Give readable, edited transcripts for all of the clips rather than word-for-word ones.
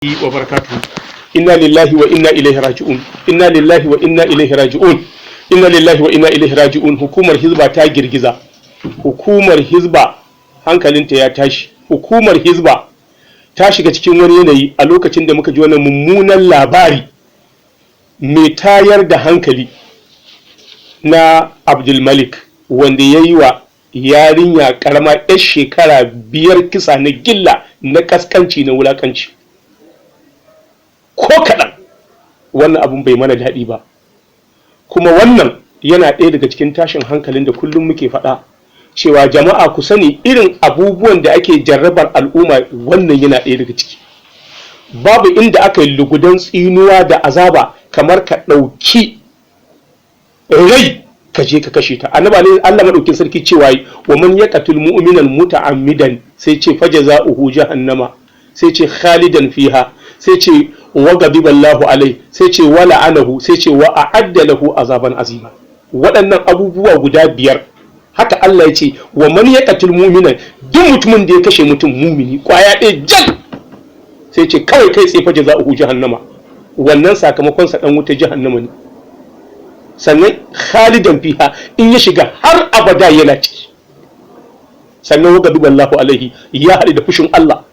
Wa barakatuhu. Inna lillahi wa inna ilaihi raji'un. Inna lillahi wa inna ilaihi raji'un. Inna lillahi wa inna ilaihi raji'un. Hukumar Hizba ta girgiza. Hukumar Hizba hankalinta ya tashi. Hukumar Hizba ta shiga cikin wani yanayi a lokacin da muka ji wannan mummunan labari mai tayar da hankali na Abdulmalik, wanda ya yi wa yarinya karama 'yar shekara 5 kisa na gilla, na kaskanci, na wulakanci. Ko kaɗan wannan abun bai mana daɗi ba, kuma wannan yana ɗaya daga cikin tashin hankalin da kullum muke faɗa cewa jama'a ku sani, irin abubuwan da ake jarrabar al'umma, wannan yana ɗaya daga ciki. Babu inda aka yi lugudan tsinuwa da azaba kamar ka ɗauki rai ka je ka kashe ta. Annabi Allah madaukin sarki cewa yi wa man yaqtul mu'minan muta'ammidan, sai ce fajaza'uhu jahannama, sai ce khalidan fiha, sai ce wa ghadiballahu alai, sai ce wa la'anahu, sai ce wa a'adda lahu azaban azima. Waɗannan abubuwa guda biyar haka Allah ya ce wa man yaqtul mu'minan, duk mutumin da ya kashe mutum mumini kwaya ɗaya jal, sai ce kawai kai tsaye fajaza'uhu jahannama, wannan sakamakon sa dan wuta jahannama ne. Sannan khalidan fiha, in ya shiga har abada yana ciki. Sannan wa ghadiballahu alaihi, ya haɗu da fushin Allah.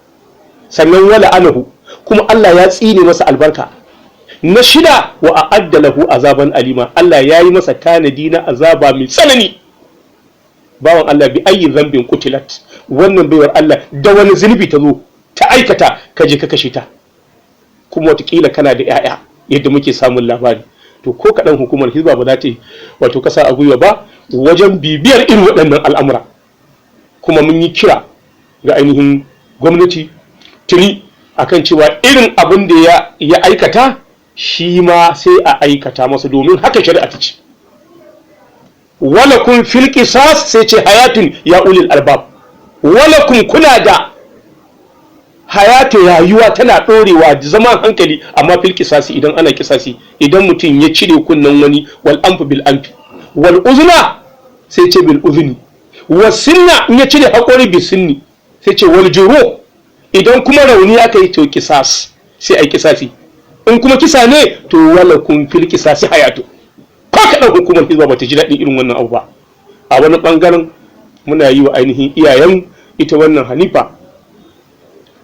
Sannan wala anahu, kuma Allah ya tsine masa albarka. Na shida, wa a'adda lahu azaban alima, Allah ya yi masa tanadi na azaba mai tsanani. Bawan Allah, bi ayyi dhanbin qutilat? Wannan baiwar Allah, da wani zunubi ta zo ta aikata ka je ka kashe ta? Kuma watakila kana da 'ya'ya, yadda muke samun labari. To, ko kaɗan hukumar Hizba ba za ta yi wato kasa a gwiwa ba wajen bibiyar irin waɗannan al'amura. Kuma mun yi kira ga ainihin gwamnati tuni akan cewa irin abin da ya aikata, shi ma sai a aikata masa, domin haka shari'a ta ce walakum fil qisas, sai ce hayatun ya ulil albab. Walakum, kuna da hayatu, rayuwa tana ɗorewa, zaman hankali, amma fil qisasi, idan ana kisasi, idan mutum ya cire kunnen wani, wal anfu bil anfi, wal uzna, sai ce bil uzni, was sinna, in ya cire haƙori, bi sinni, sai ce wal juru, idan kuma rauni aka yi, to kisas, sai ai kisasi. In kuma kisa ne, to walakum fil qisasi hayatu. Ko kaɗan hukumar Hizba bata ji daɗin irin wannan abu ba. A wani ɓangaren, muna yi wa ainihin iyayen ita wannan Hanifa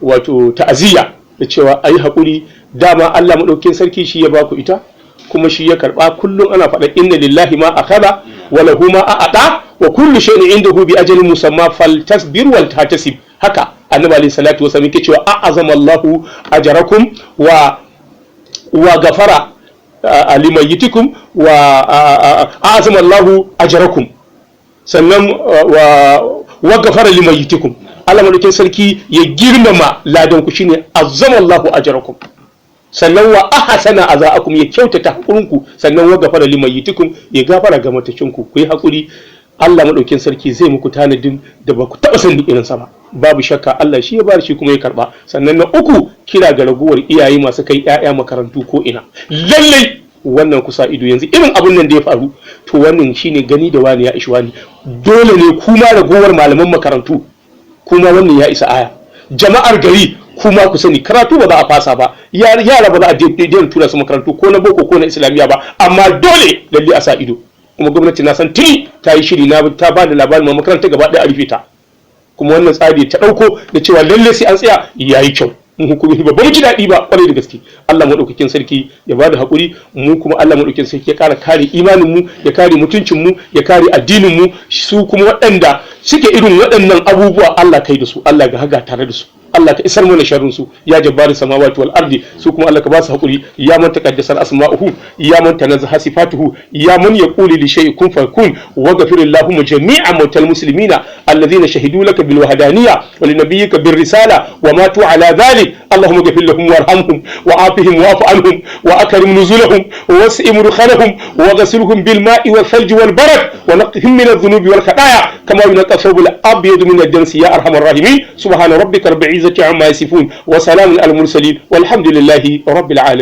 wato ta'aziyya da cewa a yi haƙuri. Dama Allah maɗaukin sarki shi ya baku ita, kuma shi ya karɓa. Kullum ana faɗa inna lillahi ma akhadha wa lahu ma a'ata wa kullu shay'in indahu bi ajalin musamma faltasbir wal tahtasib. Haka Annabi alayhi salatu wasallam yake cewa a'azama Allahu ajrakum wa gafara limayyitikum wa a'azama Allahu ajrakum, sannan wa gafara limayyitikum. Allah madaukin sarki ya girmama ladan ku, shine azzama Allahu ajrakum. Sannan wa ahsana azaakum, ya kyautata hakurinku. Sannan wa gafara limayyitikum, ya gafara ga matacinku. Ku yi hakuri, Allah madaukin sarki zai muku tanadin da ba ku taɓa sanin irin sa ba. Babu shakka Allah shi ya bar shi kuma ya karba. Sannan na uku, kira ga raguwar iyaye masu kai 'ya'ya makarantu ko ina, lallai wannan kusa ido. Yanzu irin abun nan da ya faru, to wannan shine gani da wani ya ishi wani. Dole ne kuma ragowar malaman makarantu kuma wannan ya isa aya. Jama'ar gari kuma ku sani, karatu ba za a fasa ba, yara ba za a daina tura su makarantu ko na boko ko na islamiyya ba, amma dole lalle a sa ido. Kuma gwamnati na san tuni ta yi shiri, na ta ba da labarin ma makaranta gaba ɗaya a rufe ta. Kuma wannan tsari ta ɗauko da cewa lalle sai an tsaya, yayi kyau. Mu hukumi ba mu ji daɗi ba kwarai da gaske. Allah maɗaukakin sarki ya bada haƙuri. Mu kuma Allah maɗaukakin sarki ya ƙara kare imanin mu, ya kare mutuncin mu, ya kare addinin mu. Su kuma waɗanda suke irin waɗannan abubuwa, Allah kai da su, Allah ga haga tare da su, Allah ka isar mana sharrin su, ya jabbari samawati wal ardi. Su kuma Allah ka ba su haƙuri. Ya man taqaddasar asma'uhu, ya man tanazzaha sifatuhu, ya man yaqulu li shay'in kun fayakun, wa ghafir allahumma jami'a mautal muslimina alladhina shahidu laka bil wahdaniyya wa li nabiyyika bir risala wa matu ala dhalik. Allahumma ghfir lahum warhamhum wa afihim wa'fu anhum wa akrim nuzulahum wa wasi' mudkhalahum wa ghsilhum bil ma'i wal thalj wal barad wa naqqihim min adh-dhunubi wal khataaya kama yunqqa thawb al abyad min ad-dams, ya arhamar rahimin. Subhana rabbika rabbil izzati amma yasifun wa salamun al mursalin, walhamdulillahi rabbil alamin.